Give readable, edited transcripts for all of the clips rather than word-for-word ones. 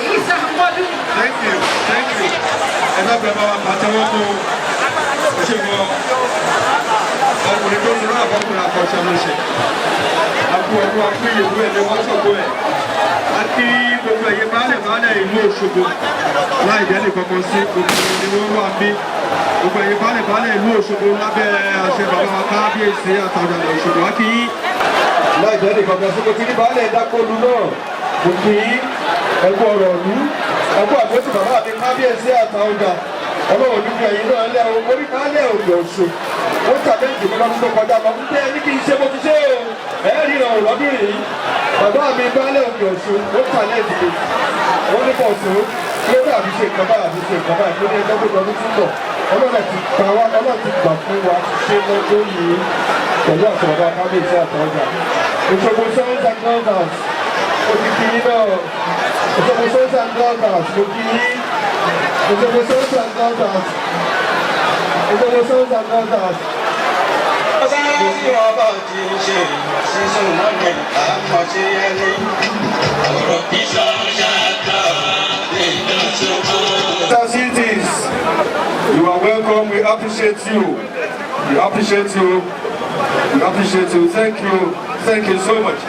Thank you, thank you. Ẹ bá bẹ bá wa pàtẹ́wọ́ fún un. Ṣé wọ́n ọkùnrin tó ń rán àbọ̀kùnrin àkọ́ṣe ló ṣe? Àkú ọdún akú ìyèwú ẹ̀ ní wọ́n ṣògo ẹ̀. A kí gbogbo ẹ̀yẹ baálẹ̀ baálẹ̀ ìlú Òṣogbo láì dẹ́nì kankan sí, gbogbo ni wọ́n wà bí. Gbogbo ẹ̀yẹ baálẹ̀ baálẹ̀ ìlú Òṣogbo lábẹ́ àṣẹ bàbá wa kábíyèsí Àtàwùjalẹ̀ Òṣogbo. A kí yín láì dẹ́nì kankan sí, mo ti ní baálẹ̀ dákọ́lu náà. Mo kí yín, ẹkú ọ̀rọ̀ ìlú, ẹkú àgbẹ̀sì bàbá mi kábíyèsí Àtàwùjà. Ọlọ́run níbi ẹ̀yìn náà lẹ́ o, orí kálẹ̀ òkè Ọ̀ṣun. Ó challenge mi lọ́dún tó kọjá lọ. Ń tẹ́ ẹ ní kí n ṣe, mo ti ṣe o. Ẹ ríran ò lọ́dún yìí. Bàbá mi baálẹ̀ òkè Ọ̀ṣun, ó challenge mi. Wọ́n ní pọ̀ṣù kí ló dé àbí ṣe nǹkan báyìí, àbí ṣe nǹkan báyìí tó ní ẹjọ́ tó lọ́dún tí ń bọ̀. Ọlọ́run ti gbà wá, Ọlọ́run ti gbà fún wa ti ṣe lọ́dún yìí pẹ̀lú àti bàbá kábíyèsí Àtàwùjà. Òṣogbo sons and daughters, mo ti kí yín náà. Òṣogbo sons and daughters, mo kí yín. Òṣogbo sons and daughters. Òṣogbo sons and daughters. Tí ọba ti ń ṣe sísun mọ́lẹ̀ àmọ́ sí ẹni. Ọ̀rọ̀ kì í sọ ṣáàtà lè lọ sóko. Cities, you are welcome. We appreciate you. We appreciate you. We appreciate you. Thank you. Thank you so much.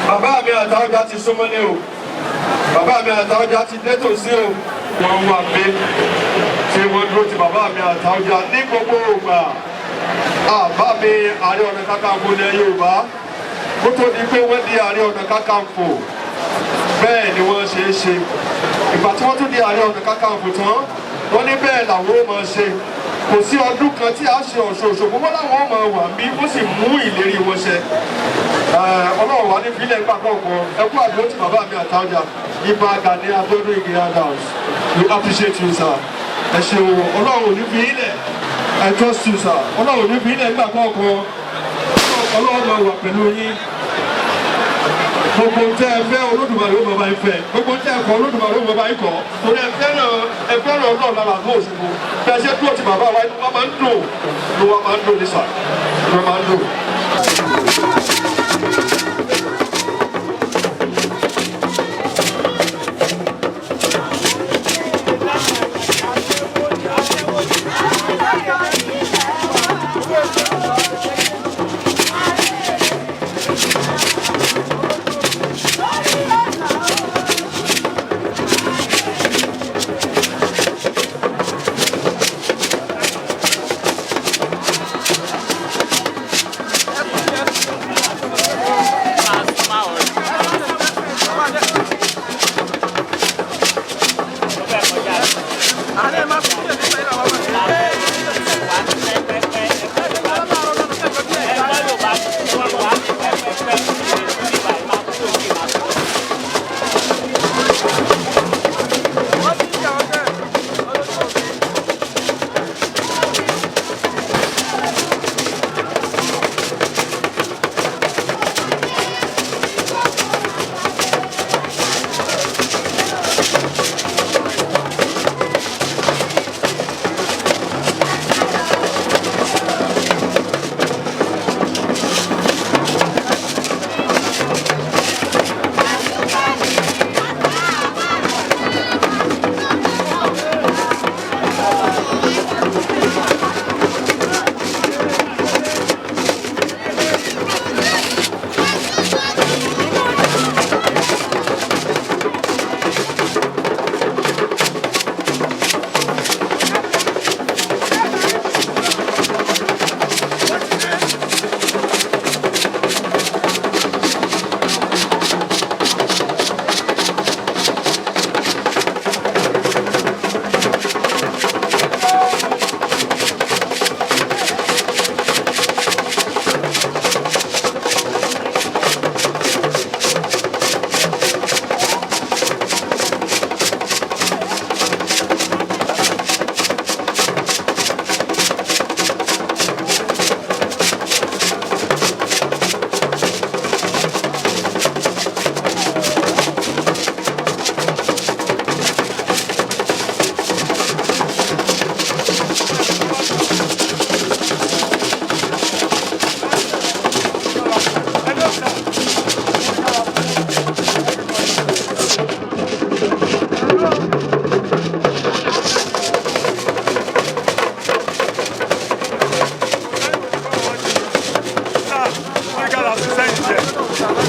Bàbá mi Àtàwùjà ti súnmọ́ ní o. Bàbá mi Àtàwùjà ti dé tòsí o. Wọ́n wà pé tí wọ́n dúró ti bàbá mi Àtàwùjà ní gbogbo ìgbà. Bàbá mi Ààrẹ Ọ̀nà Kakanfò ilẹ̀ Yorùbá. Kó tó di pé wọ́n di Ààrẹ Ọ̀nà Kakanfò. Bẹ́ẹ̀ ni wọ́n ṣe é ṣe. Ìgbà Ìgbà tí wọ́n tún di Ààrẹ Ọ̀nà Kakanfò tán, wọ́n ní bẹ́ẹ̀ làwọn ó máa ṣe. Kò sí ọdún kan tí a ṣe Ọ̀ṣun Òṣogbo wọ́n láwọn ó máa wà bí wọ́n sì mú ìlérí wọn ṣẹ. Ọlọ́run wà ní ìpínlẹ̀ ìgbà kọ̀ọ̀kan. Ẹ kú àdúró tí bàbá mi Àtaọ́jà, Ìbà Gani Abiodun Ige Adams. We appreciate you, sir. Ẹ ṣeun, Ọlọ́run ò ní fi ilẹ̀. I trust you, sir. Ọlọ́run ò ní fi ilẹ̀ ìgbà kọ̀ọ̀kan. Ọlọ́run máa wà pẹ̀lú yín. Gbogbo tẹ́ ẹ fẹ́, Olódùmarè ó máa bá yín fẹ́. Gbogbo tẹ́ ẹ kọ̀, Olódùmarè ó máa bá yín kọ̀, torí ẹ fẹ́ràn Ọlọ́run lára àgọ́ Òṣogbo. Bí a ṣe dúró ti bàbá wa, inú wa máa ń dùn, inú wa máa ń dùn ní sà, inú wa máa ń dùn.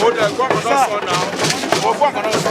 Ó dẹ̀ gbọ́ nǹkan tó sọ náà. Mo gbọ́ nǹkan tó sọ.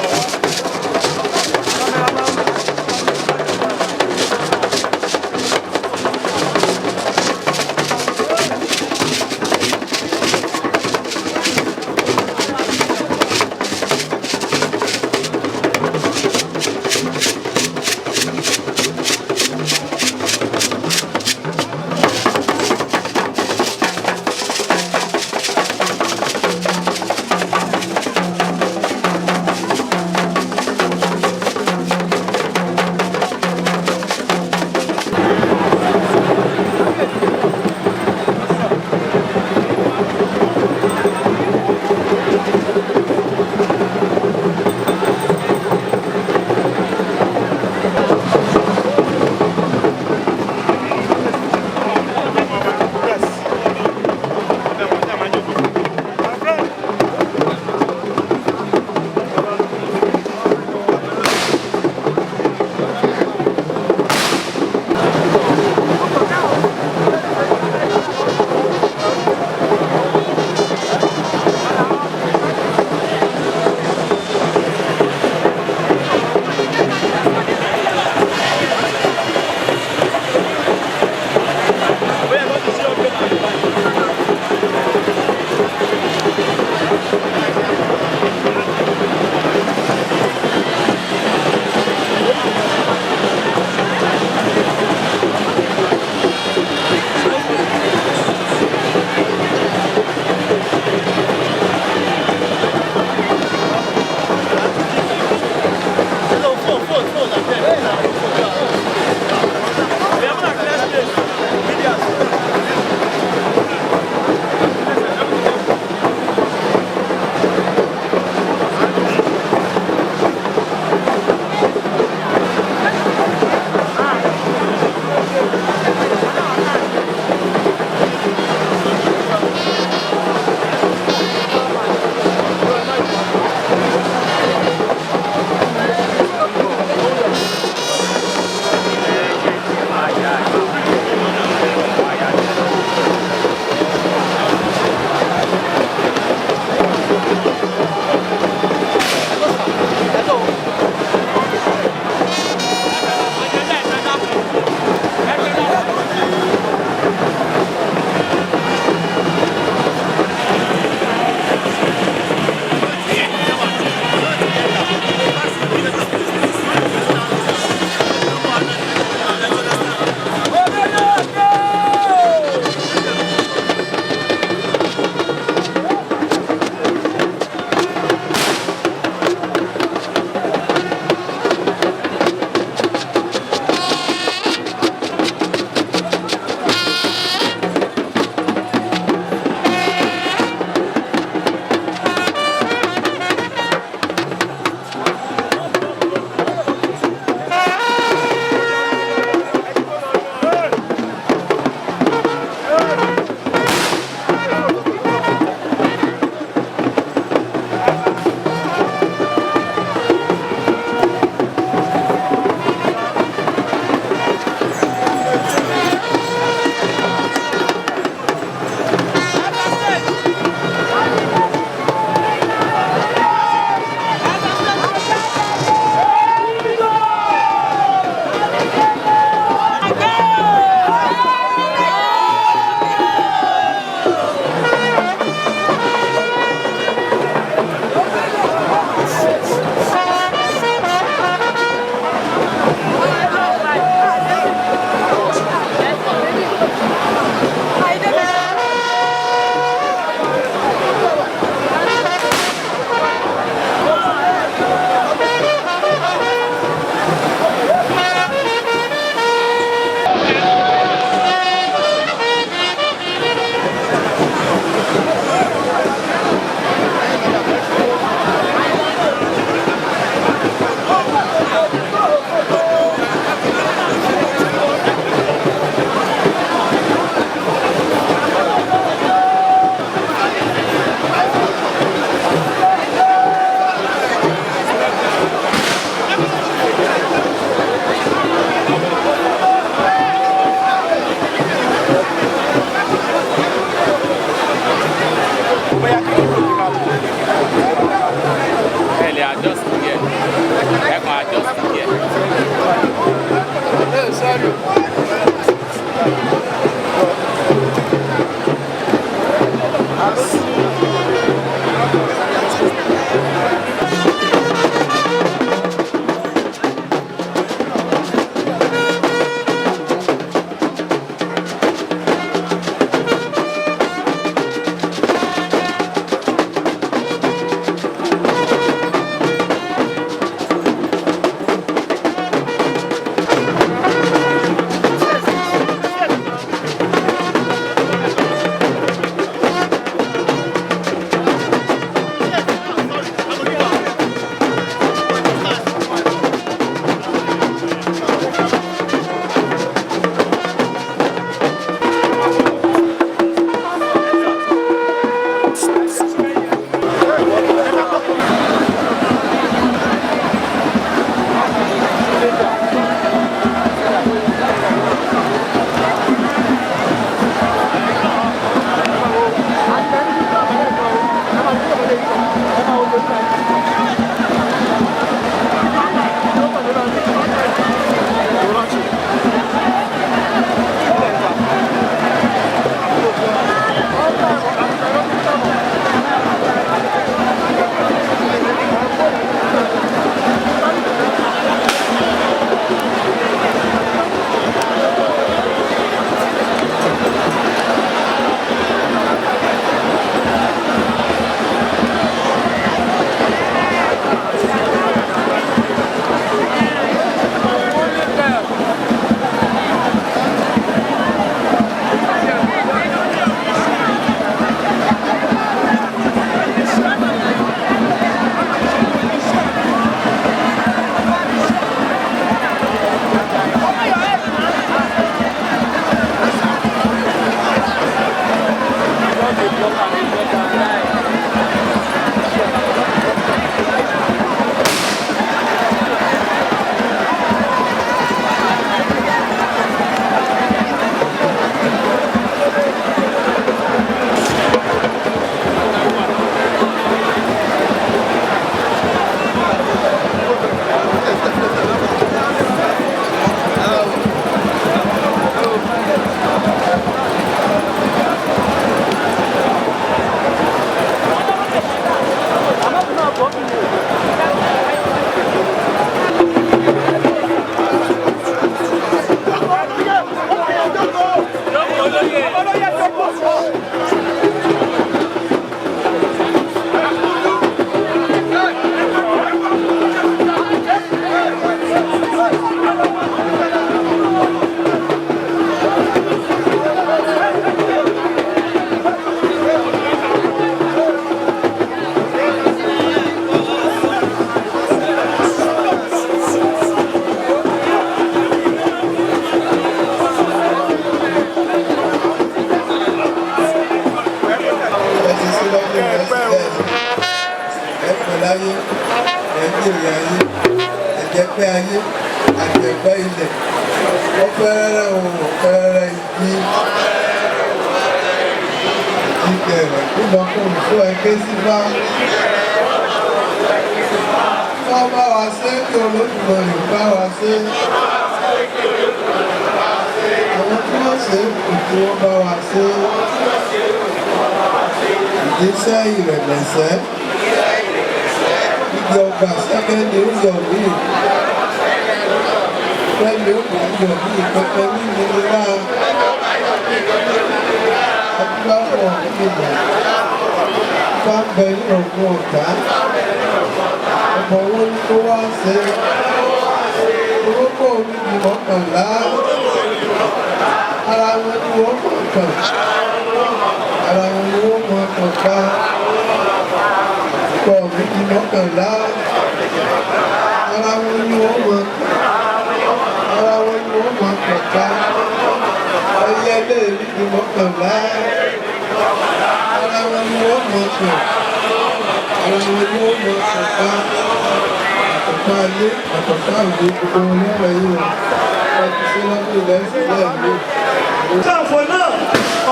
Káàfọ̀ náà,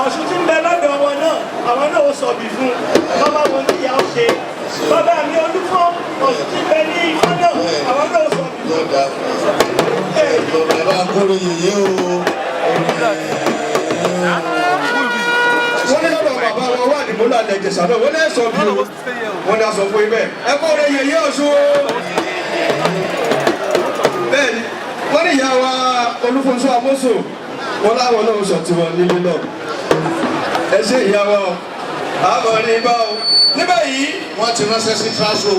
Ọ̀ṣun tí ń bẹ lọ́dọ̀ wọn náà, àwọn náà ó sọ̀bì fún un, bọ́bá wọn ní ìyá ó ṣe. Bàbá mi Olúfọ́n Ọ̀ṣun ti bẹ ní Ifá náà, àwọn náà sọ bí. Yóò dáa fún ẹ. Bàbá kúrò yèyé o. Wọ́n ní lọ́dọ̀ bàbá wọn wà ní mọ́lá lẹ́jẹ̀sà náà, wọ́n ní ẹ̀ sọ bí o, wọ́n ní a sọ fún yín bẹ́ẹ̀. Ẹ kọ́ ọ̀rẹ́ yèyé Ọ̀ṣun o. Bẹ́ẹ̀ni, wọ́n ní ìyá wa Olúfúnṣọ́ Amósò, wọ́n láwọn náà sọ tiwọn nílé náà. Ẹ ṣe ìyá wa o, àmọ́ ní bá o. Ní báyìí, Wọ́n ti ránṣẹ́ sí Fáṣọ.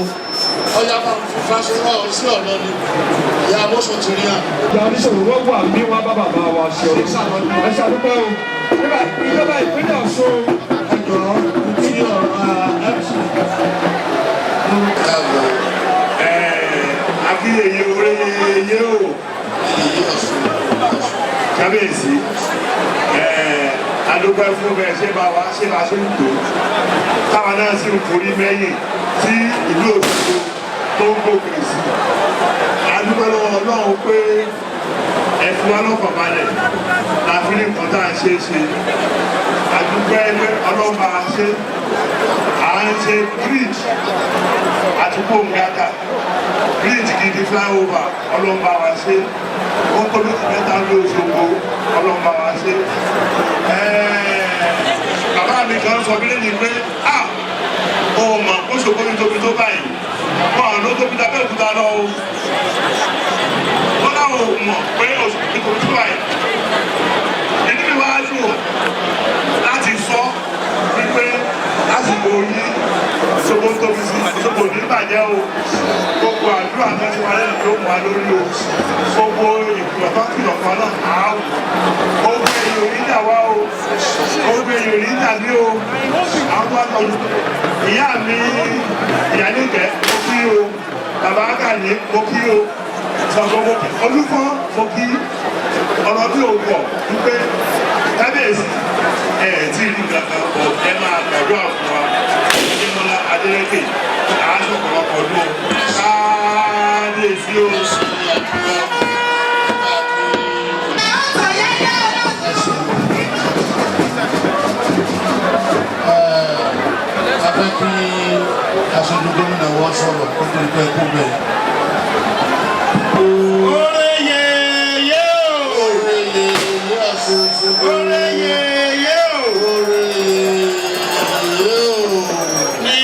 Ọjà máa ń fún Fáṣọ wá sí ọ̀nà ni. Ìyá Amósò ti rí hàn. Ìyá oníṣòwò wọ́n wà ní wọn bá bàbá wa ṣe ọdún. Ẹ ṣàdúpẹ́ o. Nígbà ìjọba ìpínlẹ̀ Ọ̀ṣun. Ẹjọ́ tí ọ̀rọ̀ MC. Káàbọ̀. Akíyèyé orí yeye o. Yèyé Ọ̀ṣun. Kábíyèsí, adúpẹ́ fún bẹ́ẹ̀ ṣé bá wa ṣé bá ṣe ń tò táwa náà sì ń forí mẹ́yìn tí ìlú Òṣogbo tó ń gòkè sí. Adúpẹ́ lọ́wọ́ Ọlọ́run pé ẹ fi wá lọ́kàn balẹ̀ la fi ní nǹkan tá à ń ṣe é ṣe. Adúpẹ́ pé Ọlọ́run bá a ṣe, à ń ṣe bridge àti kóńgàtà, bridge gidi, flyover, Ọlọ́run bá wa ṣe. Ó tó méjì mẹ́ta ní Òṣogbo, Ọlọ́run bá wa ṣe. Bàbá mi kan sọ bí lẹ́yìn pé a ò mọ̀ kó Òṣogbo ní tóbi tó báyìí, wọn àwọn ló tóbi dábẹ́ òkúta lọ o. Wọn láwọn ò mọ̀ pé Òṣogbo ní tóbi tó báyìí. Inú mi wá dùn láti sọ wípé lásìkò yìí Òṣogbo ń tóbi sí. Òṣogbo ò ní bàjẹ́ o. Gbogbo àdúrà tó ti wá lẹ́nu ló mú wa lórí o. Gbogbo ìkìlọ̀ tó kìlọ̀ kan náà á wò ó. Gbé èyí ò ní dà wá o, ó gbé èyí ò ní dà mí o. Àwọn tó wá tọ́jú ìyá mi, ìyá níkẹ́, mo kí o. Bàbá Kàní, mo kí o. Sọ̀rọ̀ mo kí Olúfọ́n, mo kí ọ̀rọ̀ bí o pọ̀ wípé kábíyèsí ẹ̀ tí ìlú kankan ọ̀ ẹ máa gbàdúrà fún wa. Adémọ́lá Adélékè àásù ọ̀pọ̀lọpọ̀ ọdún o, kábíyèsí o. A fẹ́ kí aṣojú gómìnà wọ́n sọ̀rọ̀ kó tó pẹ́ kó bẹ̀rẹ̀. Oore yèyé o. Oore yèyé Ọ̀ṣun. Oore yèyé o. Oore yèyé o. Ní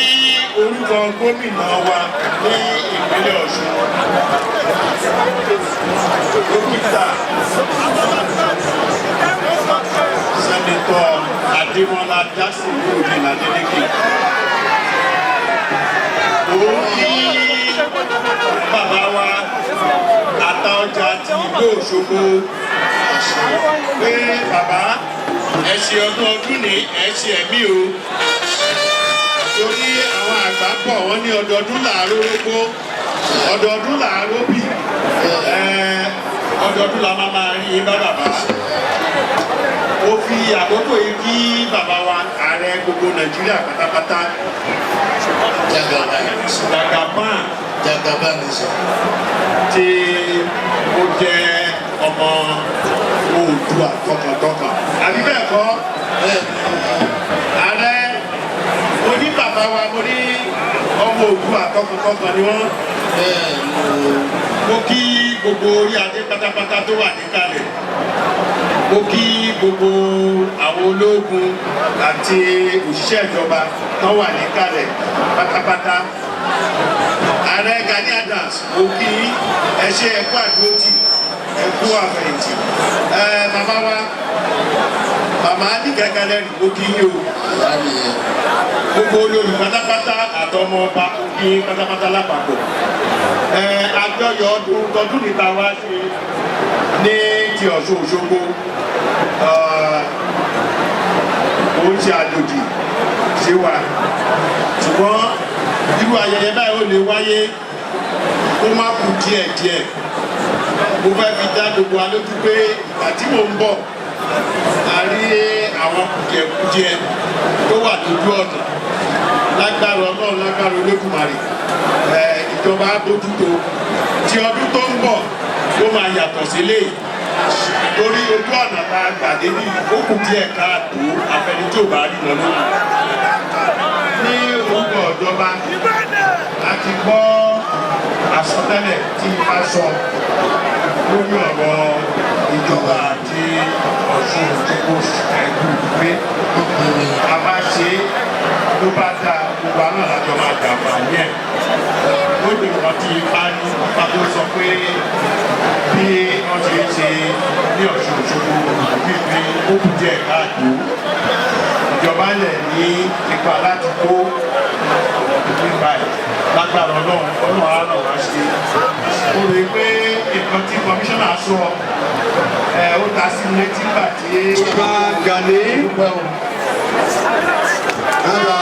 orúkọ gómìnà wa ní ìpínlẹ̀ Ọ̀ṣun, dókítà Senator Adémọ́lá Dásìkò Adélékè, òun kí bàbá wa Àtaọjà ti ìlú Òṣogbo pé bàbá, ẹ ṣe ọdún ọdún ní ẹ ṣe ẹ̀mí o, torí àwọn àgbà bọ̀ wọ́n ní ọdọọdún làárọ̀ rógbó, ọdọọdún làárọ̀ bì, ọdọọdún la máa máa rí yín bá bàbá. Ó fi àkókò yìí kí bàbá wa ààrẹ gbogbo Nàìjíríà pátápátá. Jagaba. Jagaban. Jagaba ni sọ. Tí ó jẹ́ ọmọ Oòduà tọkàntọkàn, àbí bẹ́ẹ̀ kọ́? Ààrẹ, mo ní bàbá wa, mo ní ọmọ Oòduà tọkàntọkàn ni wọ́n. Mo kí gbogbo orí adé pátápátá tó wà níkàlẹ̀. Mo kí gbogbo àwọn ológun àti òṣìṣẹ́ ìjọba tó wà níkàlẹ̀ pátápátá. Ààrẹ Gani Adams, mo kí ẹ, ṣe ẹ kú àdúrótì, ẹ kú àfẹ̀yìntì. Ẹ màmá wa, màmá Níkẹ́ Lẹ́rìí, mo kí yín o. Gbogbo olórí pátápátá àtọmọ ọba, mo kí yín pátápátá lápapọ̀. Ẹ àjọyọ̀ ọdún tọdún níta wá ṣe ní ti Ọ̀ṣun Òṣogbo ó ń ṣe àjòjì sí wa, ṣùgbọ́n irú ayẹyẹ báyìí ó lè wáyé kó má kú díẹ̀ díẹ̀. Mo fẹ́ fi dá gbogbo wa lójú pé ìgbà tí mò ń bọ̀, a rí àwọn kùdìẹ̀kudiẹ tó wà lójú ọ̀nà. Lágbára Ọlọ́run, lágbára Olódùmarè, ìjọba á bójútó. Tí ọdún tó ń bọ̀ ló máa yàtọ̀ sílé yìí, torí ojú ọ̀nà tá a gbà débi ó kù díẹ̀ káàtó, afẹni tí ò bá rí lọ lónìí. Ní orúkọ Ìjọba a ti gbọ́ àsọtẹ́lẹ̀ tí Ifá sọ lórí ọ̀rọ̀ ìjọba àti Ọ̀ṣun Òṣogbo ẹ̀kú pé a bá ṣe é ló bá dáa, gbogbo àná làjọ máa jàǹfààní ẹ̀. Lóde nǹkan tí Ifá ní, Ifá tó sọ pé bí wọ́n ṣe ń ṣe ní Ọ̀ṣun Òṣogbo bíi pé ó kù díẹ̀ káàtó, ìjọba lẹ̀ ní ipa láti kó nípa ẹ̀. Lágbára Ọlọ́run, Ọlọ́run á ràn wá ṣe. Mo rò pé nǹkan tí kọmíṣánná sọ ẹ ó ta sí mi létí nígbà tí. Ìbà Gani ara,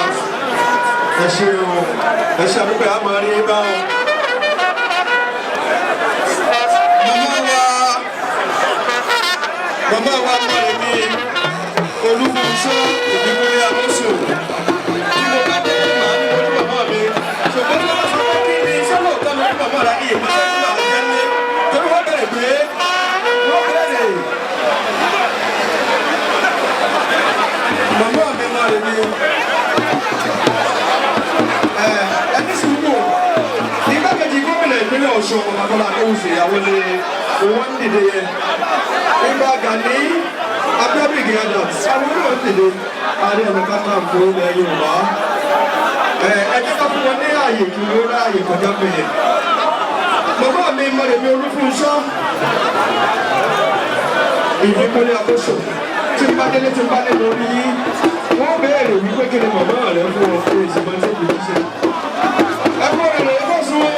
ẹ ṣe o, ẹ ṣe àdúgbò ẹ, àmọ́ rí bá o. Màmá wa, màmá wa Mọ́remí Olúfúnṣọ́ Ìbíkúnlé Amósù, tí mo bá dé màá ní mo ní màmá mi, ṣùgbọ́n tí wọ́n sọ pé kí ni iṣẹ́ lóòótọ́ ló ní màmá rà ní ìmọ̀ṣẹ́ tí màá jẹ́ ní torí wọ́n bẹ̀rẹ̀ pé wọ́n bẹ̀rẹ̀ màmá mi Mọ́remí ẹni sùúrù. Igbákejì gómìnà ìpínlẹ̀ Ọ̀ṣun, Ọmọkọ́lá Akówùsì Àwọlé, wọ́n ń dìde yẹn. Ìbà Gani Abiodun Ige Adams, àwọn náà ń dìde. Ààrẹ Ọ̀nà Kakanfò ilẹ̀ Yorùbá, ẹ jẹ́ ká fún wọn ní ààyè kí wọ́n ráàyè kọjá pé màmá mi Mọ́remí Olúfúnṣọ́ Ìbíkúnlé Akóso, tí n bá délé, tí n bá dé lórí yín, wọ́n béèrè wípé kí ni màmá rẹ̀ fún ọ fún ìsìnkú tí kò ṣe. Ẹ kú rẹ̀ ẹ kọ́ sùn o,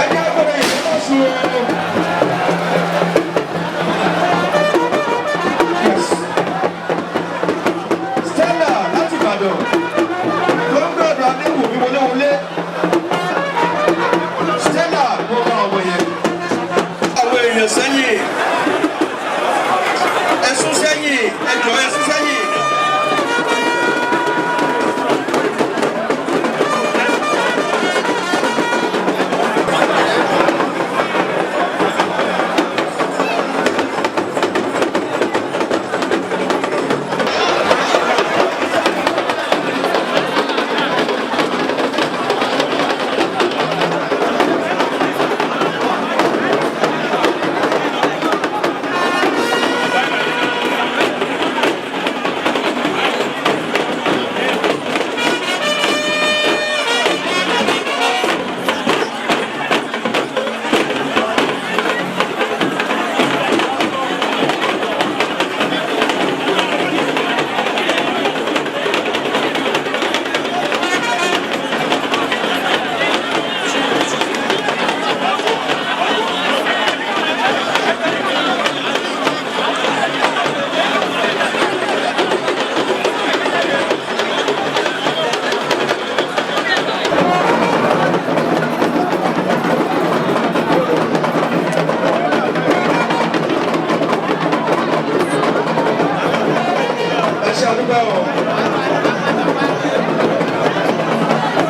ẹ jẹ́ kó rẹ̀ ẹ kọ́ sùn o. Yes. Stella láti Ìbàdàn ló ń gbọ́dọ̀ Adéwùmí wọléwọlé. Stella ló bá ọmọ yẹn. Àwọn èèyàn sẹ́yìn, ẹ sún sẹ́yìn, ẹ jọ̀ọ́, ẹ sún sẹ́yìn. Ẹ ṣe àdúgbò o,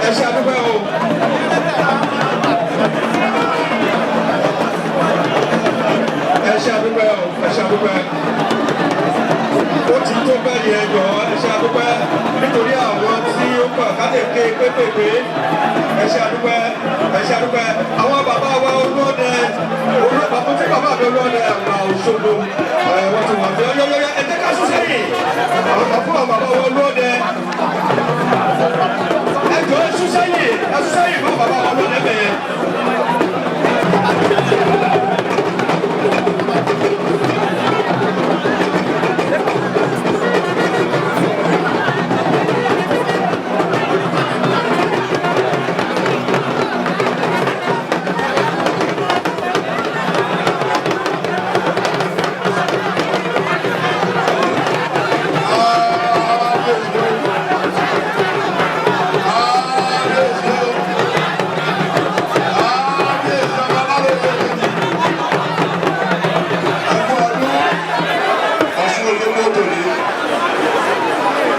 ẹ ṣe àdúgbò o. Ẹ ṣe àdúgbò o, ẹ ṣe àdúgbò. Ó ti tó bẹ́ẹ̀ yẹn, jọ, ẹ ṣe àdúgbò nítorí àwọn tí ó kàn ká lè ké pépèpé. Ẹ ṣe àdúgbò, ẹ ṣe àdúgbò. Àwọn bàbá wa olóòdẹ, olóòdẹ tí bàbá mi olóòdẹ àgbà Òṣogbo ẹ wọ́n ti wà fún yọ́yọ́yọ́. Ẹ jẹ́ ká sún sẹ́yìn àwọn bàbá fún àwọn bàbá wa olóòdẹ. Ẹ jọ, ẹ sún sẹ́yìn, ẹ sún sẹ́yìn fún bàbá wa olóòdẹ bẹ̀yẹn.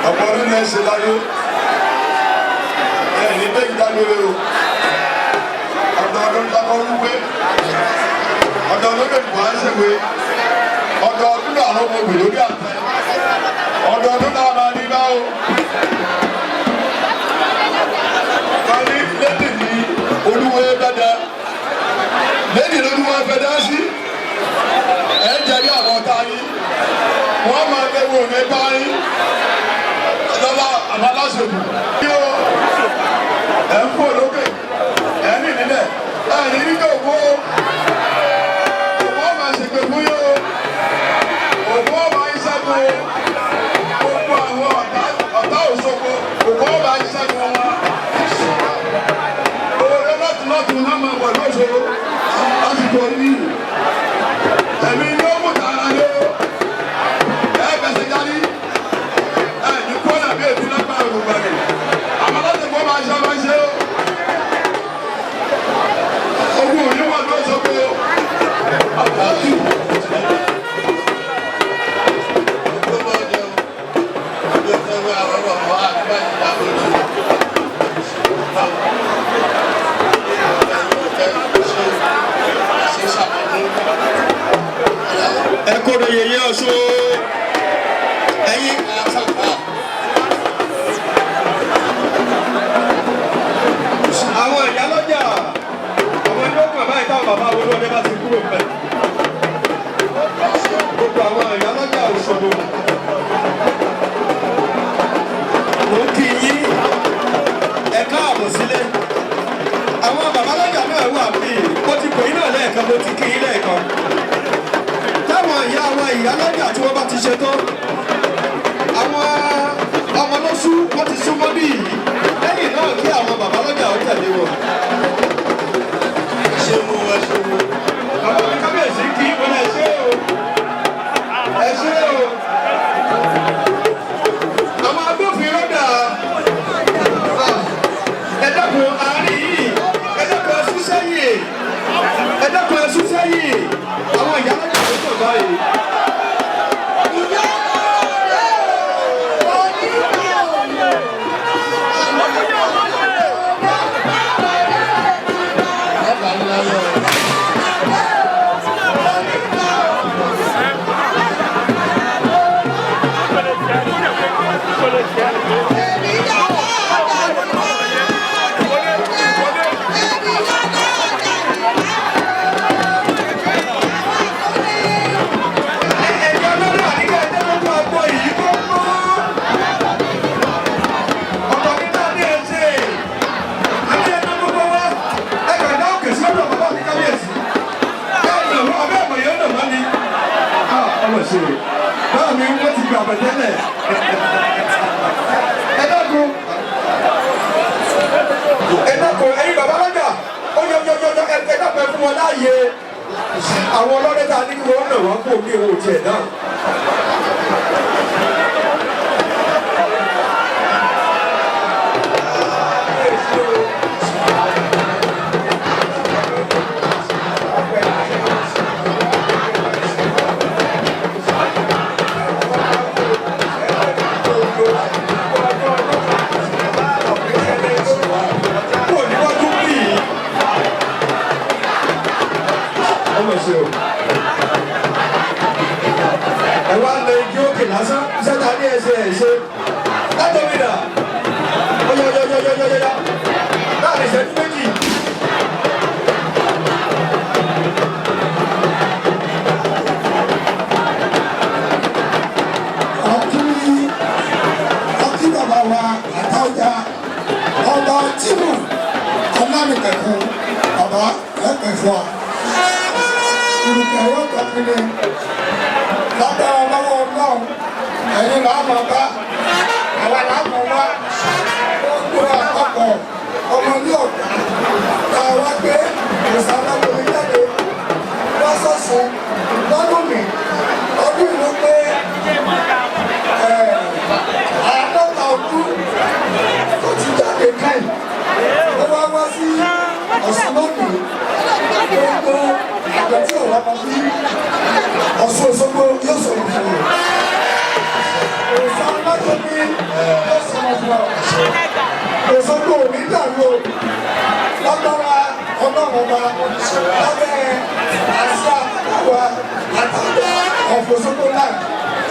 Ọ̀pọ̀ ọdún náà ṣe láyé ẹ̀ ní bẹ́ẹ̀ dágbére o. Ọdọọdún dákọ́ wípé ọdọọdún lè bọ̀ á ṣèwé, ọdọọdún náà ló mọ òbí lórí àtẹ, ọdọọdún náà máa ní báwo. dá sí. Ẹ jẹ̀rí àwọn ọ̀tá yín. Wọ́n máa léwu òní bá yín. Lọ́lá àwọn aláṣẹ̀kù. Bí o ẹ̀ ń fò lókè, ẹ̀ ń rìn nílẹ̀, ẹ̀ ní nígbà òwò. Òwò máa ṣègbè fún yín o. Òwò máa ń ṣẹ́gun o. Gbogbo àwọn ọ̀tá Òṣogbo, òwò máa ń ṣẹ́gun wọn. Òwò lọ́tún lọ́tún náà máa wọ̀ lóṣogbo lásìkò yìí. Ẹ̀mí ni ó mú tààrà lé o. Ẹ bẹ̀sẹ̀ jáde. Ẹ ní kọ́nà bí ètò lágbára gbogbo ẹ̀. Àmọ́ láti gbọ́ máa ṣe máa ṣe o. Ogun òní wà lóṣogbo. Àbájú. Ẹ kóre yèyé Ọ̀ṣun ẹ̀yin. Àwọn ìyálọ́jà, àwọn ẹni ó kàn báyìí táwọn bàbá olóde bá ti kúrò mbẹ̀. Gbogbo àwọn ìyálọ́jà Òṣogbo. Mo ń kí yín, ẹ káàbọ̀ sílé. Àwọn bàbá lọ́jà náà wà bí mo ti pè yín náà lẹ́ẹ̀kan, mo ti kí yín lẹ́ẹ̀kan. Táwọn ìyá wa ìyálọ́jà tí wọ́n bá ti ṣe tán, àwọn ọmọ lọ́sù wọ́n ti súnmọ́ bí yìí, lẹ́yìn náà kí àwọn bàbá lọ́jà ó tẹ̀lé wọn. Bàbá mi kábíyèsí kí wọn, ẹ ṣé o, ẹ ṣé o. Àwọn agbófinró dà, ẹ dákun àárín yìí, ẹ dákun ẹ sún sẹ́yìn, ẹ dákun ẹ sún sẹ́yìn, àwọn ìyálọ́jà ló tọ̀ báyìí. Ẹ̀yọ́ lórí àdínkà ẹ̀jẹ̀ lójú ọgbọ́n yìí kó mọ́. Ọ̀tọ̀ ní náà ní ẹ̀ṣẹ̀. Àní ẹ̀dá gbogbo wa. Ẹ kàn dá òkè sí ọ̀dọ̀ bàbá mi kábíyèsí. Káàdì ọ̀rọ̀ abẹ́ ẹ̀mọ̀ yẹn nà mọ́ ni. Á ọmọ ṣe o. Báwo ni wọ́n ti gbà bẹ̀tẹ́lẹ̀? Ẹ dákun. Ẹ dákun ẹ̀yin bàbá lọ́jà. Ó yọ yọ yọ ẹ dákun ẹ fún wọn láàyè. Àwọn ọlọ́dẹ tá a ní kí wọ́n nà wọ́n kó ní owó tiẹ̀ náà. Kò níwájú bí yìí. Ọmọ ṣe o. Ẹ wá lọ igi òkè lásán, iṣẹ́ ta ní ẹsẹ̀ ẹ̀ ṣe. Látọ̀mí dà, ọyọyọyọyọyọyọ, láàrin ìṣẹ́jú méjì. Ọtí bàbá wa Àtàwọ̀jà, ọba tìmù ọlánìkẹ̀kùn, bàbá ẹ̀pẹ̀ fún wa. Ìrùkẹ̀ yóò tọ́pinni lágbára lọ́wọ́ Ọlọ́run, ẹ̀yin là á máa bá, àwa là á máa wá. Gbogbo àpapọ̀ ọmọ ní ọ̀gá tá a wá gbé ìsàlágbòmí jáde wá sọ̀sùn lọ́dún mi, ọdún ìlú pé 50 ọdún tó ti jáde káyì, ó wá wá sí Ọ̀ṣun lónìí. Gbogbo àgbẹ̀ tí òun ọmọ bí Ọ̀ṣun Òṣogbo yóò sọ̀rọ̀ fún ọ. Òòṣà Ọlọ́jọ́bí yóò sọ̀rọ̀ fún ọ. Òṣogbo ò ní dàrú o. Lágbára Ọlọ́run ọba, lábẹ́ àṣà àwa àtàwọn ọ̀fọ̀ Òṣogbo náà,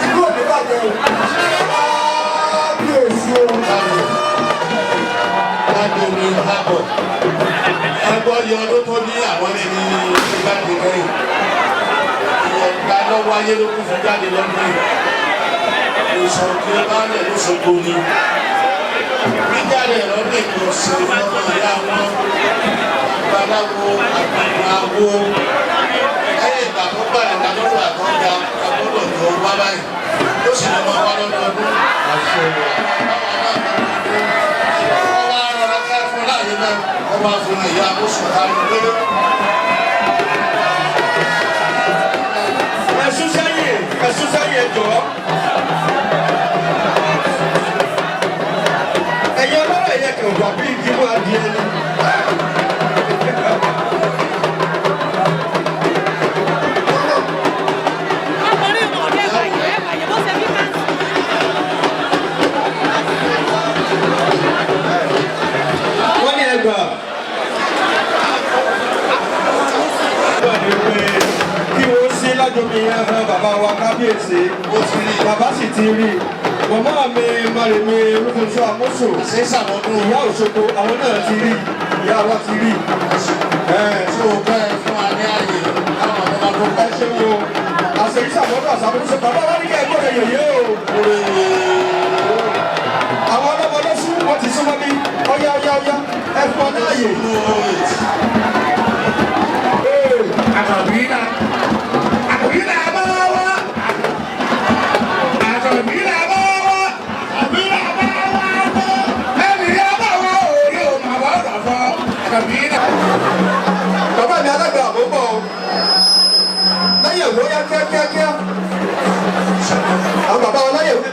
ìlú ò ní bàjẹ́ o. Kábíyèsí o. Lábẹ́ mi hábọ̀. Gbọ́ iye ọdún tó ní àwọn ti jáde kẹ́yìn. Ìyọ̀ǹda lọ́wọ́ ayé ló kún fún jáde lọ́dún yìí. Ìṣòkè baálẹ̀ lóṣogbo ni. Jíjáde lọ́dún kò sí ọmọ ìyá wọn. Babaláwo àgbàdo awo. Lẹ́yìn ìgbà tó gbà nígbà lọ́dún àtọ́jà agbọ́dọ̀ tó wá báyìí. Ó sì lọ́ máa wá lọ́dọọdún. Wọ́n wá rọra ká fún láàyè náà. Wọ́n wá fún ìyá àmúṣọ kárí pé. Ẹ̀sùn sẹ́yìn, ẹ̀sùn sẹ́yìn, ẹ jọ̀ọ́. Ẹ̀yin ọlọ́rọ̀ ẹ̀yẹ kan wà bí igi mú adìẹ ni. Wọ́n ní ẹgbàá. Wọ́n ní pé kí wọ́n sí lájọmi ẹran bàbá wa kábíyèsí. Bàbá sì ti rí i. Màmá mi Márèmí Olúfunṣọ́ Amósò. Ìyá Òṣogbo àwọn náà ti rí i. Ìyá wa ti rí i. Tí o bẹ́ ẹ fún wa ní ààyè káwọn ọmọ tó Ẹ ṣeun o. Àṣeyí sàmọ́dún àṣàmọ́dún bàbá wa ní kẹ́ ẹ gbọ́dọ̀ yẹ̀yẹ́ o. Àwọn ọlọ́mọ lọ́sùn wọ́n ti súnmọ́ mi. Ọ̀yá ọ̀yá ọ̀yá ẹ fún ọ láàyè. Bàbá mi alága àbò ń bọ̀ o. Láyé ìwé ó yá kíákíákíá. Àwọn bàbá wa láyé ìwé.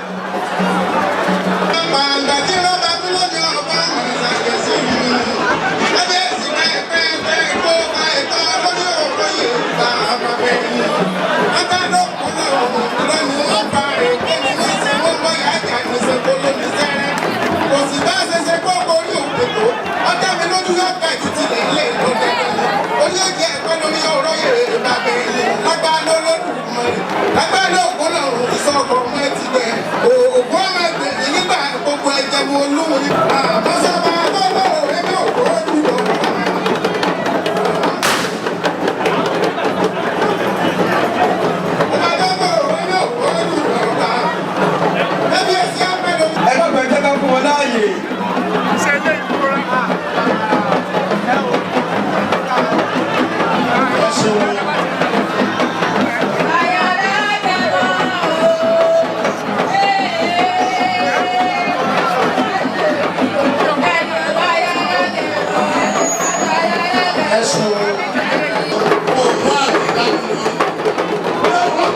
Ẹ dọ́gba ẹ jẹ́ ká fún wọn láàyè.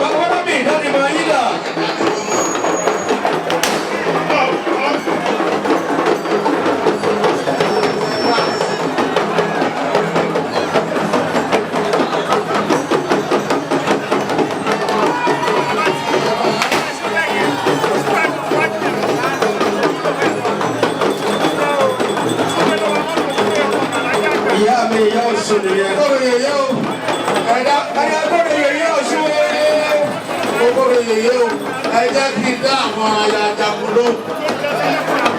Bàbá wọn mi ìdánimọ̀ yín dà. Ìyá mi ìyá Ọ̀ṣun nìyẹn. Ogoro yèyé o. Ẹ̀dá Ẹ̀yà gbọ́dọ̀ yèyé Ọ̀ṣun o. ogoro yèyé o. Ẹ jẹ́ kí n dá àwọn aya jagun lóhùn.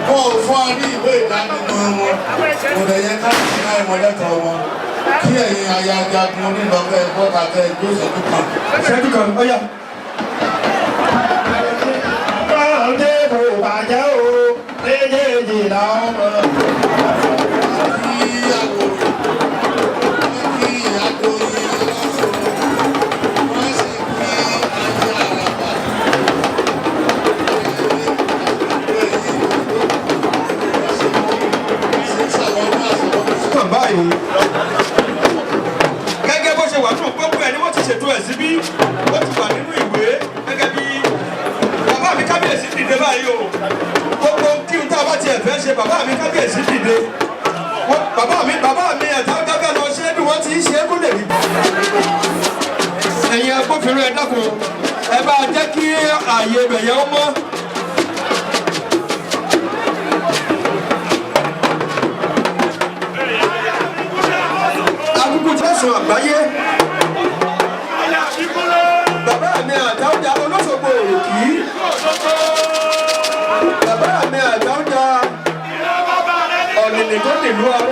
Wọn ò fún wa ní ìwé ìdánimọ̀ wọn. Kò dẹ̀ yẹ ká sì ná ìwọ̀n lẹ́tọ̀ọ́ wọn. Kí ẹ̀yin aya jagun onílọ́kẹ́ ẹ̀kọ́ kàkẹ́ ìgbésẹ̀jú kan. Ṣẹ́jú kan, ọ̀yá. Ọ̀dẹ́ kò bàjẹ́ o, méjèèjì làwọn mọ̀. Kí àwòrán, wọ́n kí ìyá Doyin aláṣọ, wọ́n sì kí ayé àràbà. Kàn báyìí. Gẹ́gẹ́ bó ṣe wà nínú gbogbo ẹ̀ ni wọ́n ti ṣètò ẹ̀ síbí. Ó ti wà nínú ìwé gẹ́gẹ́ bí bàbá mi kábíyèsí dìde báyìí o. Gbogbo kí n tá a bá tiẹ̀ fẹ́ ṣe bàbá mi kábíyèsí dìde. Bàbá mi ẹ̀ta gágá lọ ṣé bí wọ́n ti ń ṣe é kó lè rí. Ẹ̀yin agbófinró ẹ dákun, ẹ bá jẹ́ kí ààyè ibẹ̀ yẹn ó mọ́. Akúkú tẹ̀sán àgbáyé. Bàbá mi àtàwùjá olóṣogbo òròkì. Bàbá mi àtàwùjá ọ̀nìnì tó nílùú aró.